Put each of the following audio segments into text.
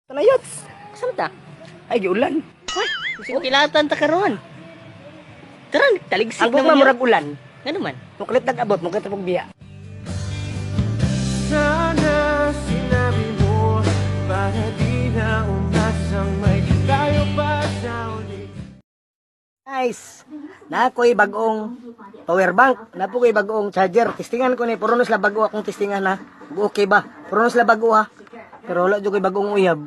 Tanayot. Saan ta? Ay, giulan. Ay, kilatan ta karon. Tara, taligsik Ang gugma naman yun. murag ulan. Nga naman. Muklit nag-abot, muklit pag biya. Sana sinabi mo para di na umasang may tayo pa sa uli. Guys, na ako'y bagong power bank, na po ko'y bagong charger. Testingan ko ni, puro na sila bago akong testingan ha. Okay ba? Puro na sila bago ha. Pero wala jud ko'y bagong uyab.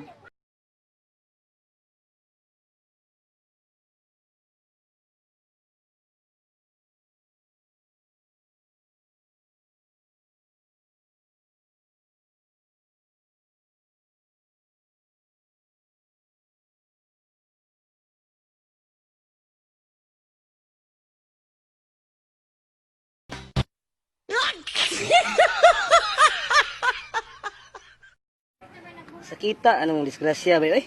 Sakita, anong disgrasya ba oy?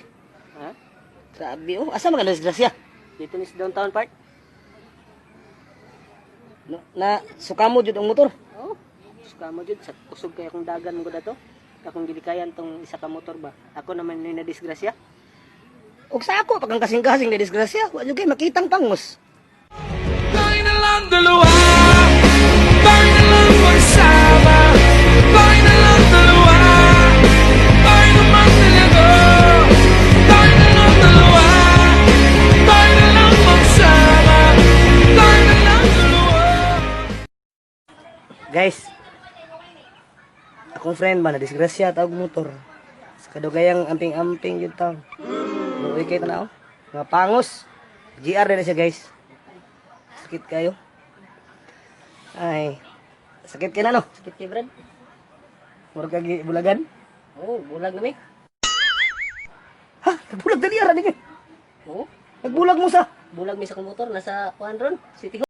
Ha? Grabe oh, asa man ka disgrasya? Dito ni sa downtown park. No, na sukamo jud ang motor. Oh, suka mo jud sa kusog kay akong dagan mo dato. Akong gilikayan tong isa ka motor ba. Ako naman ni na disgrasya. Og sa ako pag ang kasing-kasing na disgrasya, wa jud kay makitang pangos. Tayo na lang dalawa. Tayo na lang magsama. Tayo na lang dalawa. Tayo naman talaga. Tayo na lang dalawa. Tayo na lang magsama. Tayo na lang dalawa. Guys, akong friend ba na disgrasya tawag motor. Sa kadugayang amping-amping yun taon. Luoy kay tanaw. Mga pangos. GR na siya guys. Sakit kayo. Ay, sakit ka na no. Sakit kay Brad. Murag kag bulagan. Oh, bulag na mi. Ha, nagbulag dali ara ni kay. Oh, Nagbulag mo sa. bulag mi sa akong motor nasa kuan ron, City Hall.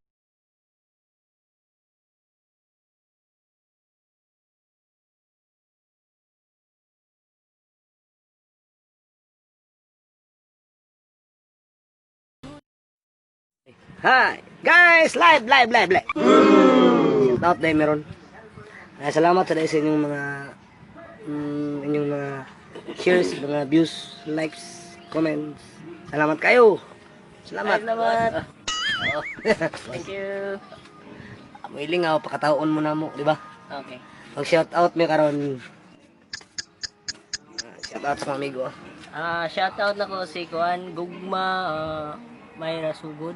Hi, guys, live, live, live, live. Shout out dahil meron. Ay, salamat sa dahil sa inyong mga inyong mga shares, mga views, likes, comments. Salamat kayo. Salamat. Salamat. Oh. Thank you. Amoy lingaw, pakataon mo na mo, di ba? Okay. Mag shout out mi karon. Shout out sa mga amigo. Ah, shout out na ko si Kuan Gugma, Mayra Sugod.